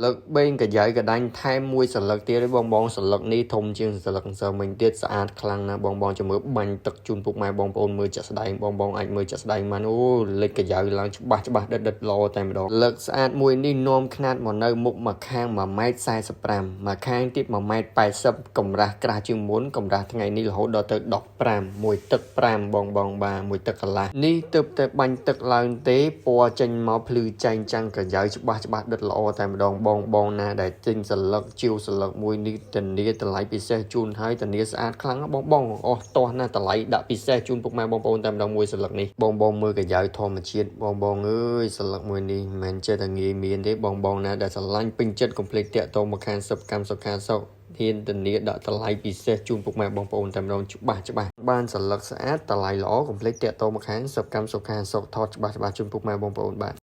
លឹកបេងកាយ៉ៅកដាញ់ថែមមួយសន្លឹកទៀតទេបងបងសន្លឹកនេះធំជាងសន្លឹកម្សិលមិញទៀតស្អាតខ្លាំងណាស់បងបងចាំមើលបាញ់ទឹកជូនពុកម៉ែបងប្អូនមើលចាក់ស្ដែងបងបងអាចមើលចាក់ស្ដែងបានអូលិចកាយ៉ៅឡើងច្បាស់ច្បាស់ដិតដិតល្អតែម្ដងលឹកស្អាតមួយនេះនាំខ្នាតមកនៅមុខមួយខាង1ម៉ែត្រ45មួយខាងទៀត1ម៉ែត្រ80កម្រាស់ក្រាស់ជាងមុនកម្រាស់ថ្ងៃនេះរហូតដល់ទៅ15មួយទឹក5បងបងបាទមួយទឹកកន្លះនេះទើបតែបាញ់ទឹកឡើងទេពណ៌ចេញមកភ្លឺចែងចាំងកាយ៉ៅច្បាស់ច្បាស់ដិតល្អតែម្ដងបងបងណាដែលទិញសន្លឹកជាវសន្លឹកមួយនេះធានាតម្លៃពិសេសជូនហើយធានាស្អាតខ្លាំងណាស់បងបងអស់តោះណាតម្លៃដាក់ពិសេសជូនពុកម៉ែបងប្អូនតែម្ដងមួយសន្លឹកនេះបងបងមើលកាយ៉ៅធម្មជាតិបងបងអើយសន្លឹកមួយនេះមិនមែនចេះតែងាយមានទេបងបងណាដែលស្រឡាញ់ពេញចិត្តកុំភ្លេចតាក់ទងមកខាងសិបកម្មសុខាសុខហ៊ានធានាដាក់តម្លៃពិសេសជូនពុកម៉ែបងប្អូនតែម្ដងច្បាស់ច្បាស់បានសន្លឹកស្អាតតម្លៃល្អកុំភ្លេចតាក់ទងមកខាងសិបកម្មសុខាសុខថតច្បាស់ច្បាស់ជូនពុកម៉ែបងប្អូនបាទ។